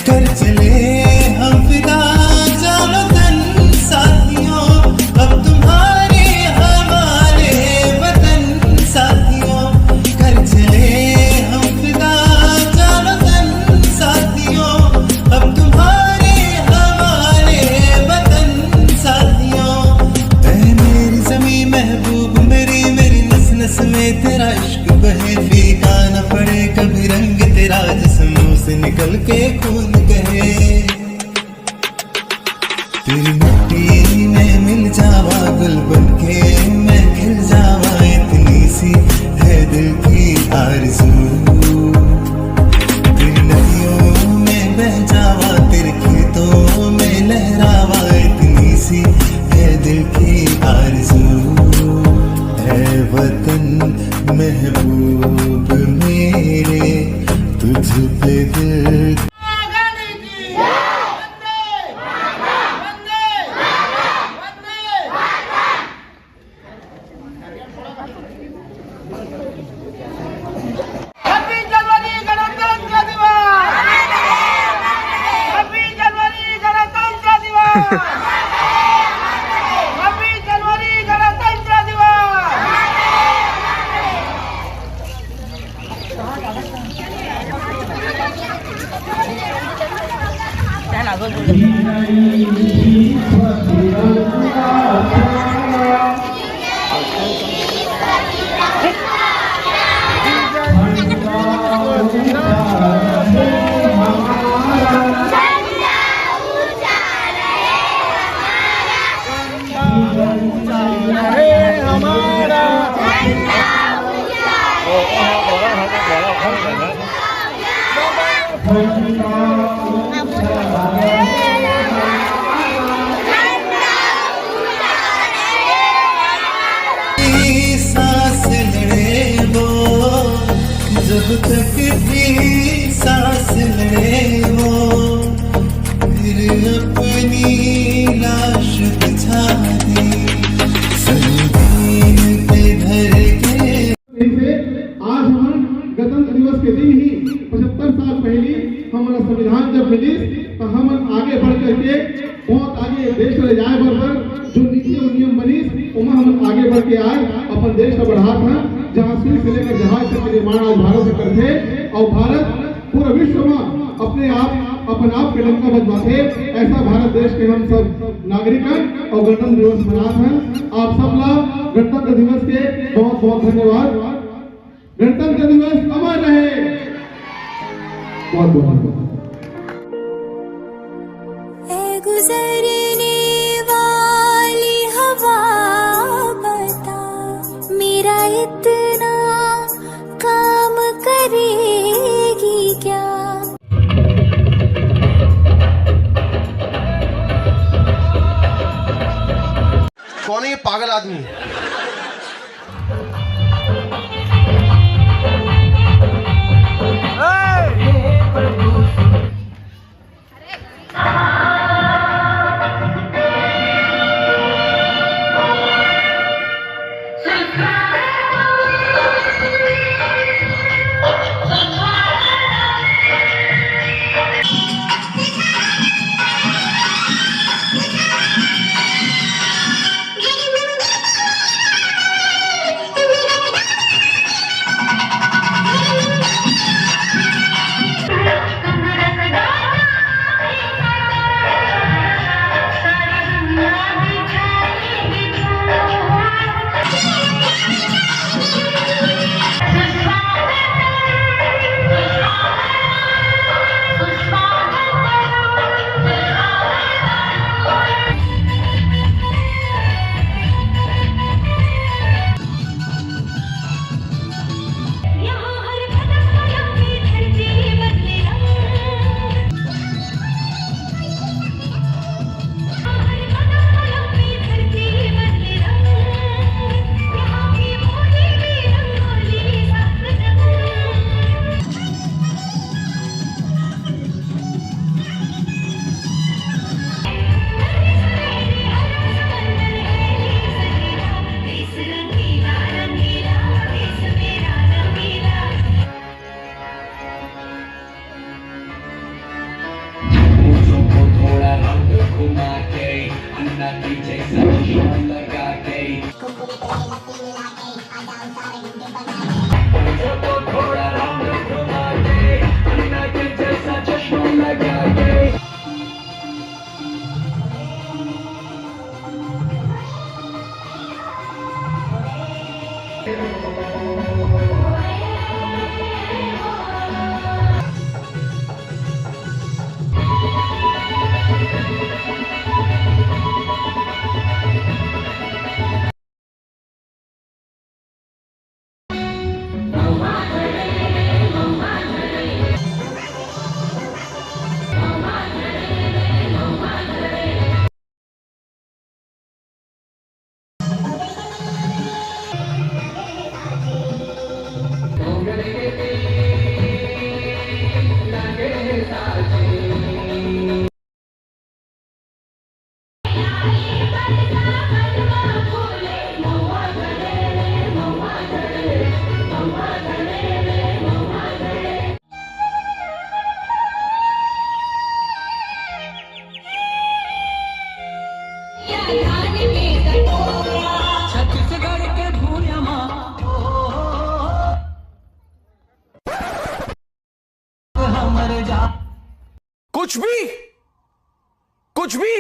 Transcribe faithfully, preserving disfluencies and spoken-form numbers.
कर चले हम फिदा, जानो तन साथियों, अब तुम्हारे हमारे वतन साथियों। कर चले हम फिदा, जानो तन साथियों, अब तुम्हारे हमारे वतन साथियों। ऐ मेरी जमीं महबूब मेरी, मेरी नस नस में तेरा इश्क बहे, फीका न पड़े कभी रंग तेरा, जिस्मों से निकल के खून कहे। तेरी मिट्टी में मिल जावा, गुल बन के मैं खिल जावा, इतनी सी है दिल की आरज़ू। तेरी नदियों में बह जावा, तेरे खेतों में लहरावा, इतनी सी है दिल की आरज़ू। ऐ वतन महबूब मेरे, तुझ पे दिल छब्बीस जनवरी गणतंत्र दिवस। छब्बीस जनवरी गणतंत्र दिवस। छब्बीस जनवरी गणतंत्र दिवस। सांस लेने वो, जब तक भी सांस लेने वो, फिर अपनी लाश बिछा दे संगीन पे धर के। से आज हमन गणतंत्र दिवस के दिन ही पचहत्तर साल पहली हमन ला संविधान जब मिलिस, त हमन आगे बढ़ करके बहुत आगे देश ले जाए बर, बर जो नीति और नियम बनिस, ओमा हमन आगे बढ़ के आज अपन देश ला बढ़ात हन, जहाँ सुई से लेकर जहाज तक के निर्माण आज भारत से करथे और भारत पूरा विश्व में अपने आप, अपन आप के डंका बजवाथे। ऐसा भारत देश के हम सब नागरिकन और गणतंत्र दिवस मनात हन। आप सब ला गणतंत्र दिवस के बहुत बहुत धन्यवाद। गणतंत्र दिवस अमर रहे। बहुत बहुत धन्यवाद। ऐ गुजरने वाली हवा, बता मेरा इतना काम करेगी क्या? कौन है ये पागल आदमी? छत्तीसगढ़ के भुइयां म हमर जा कुछ भी, कुछ भी।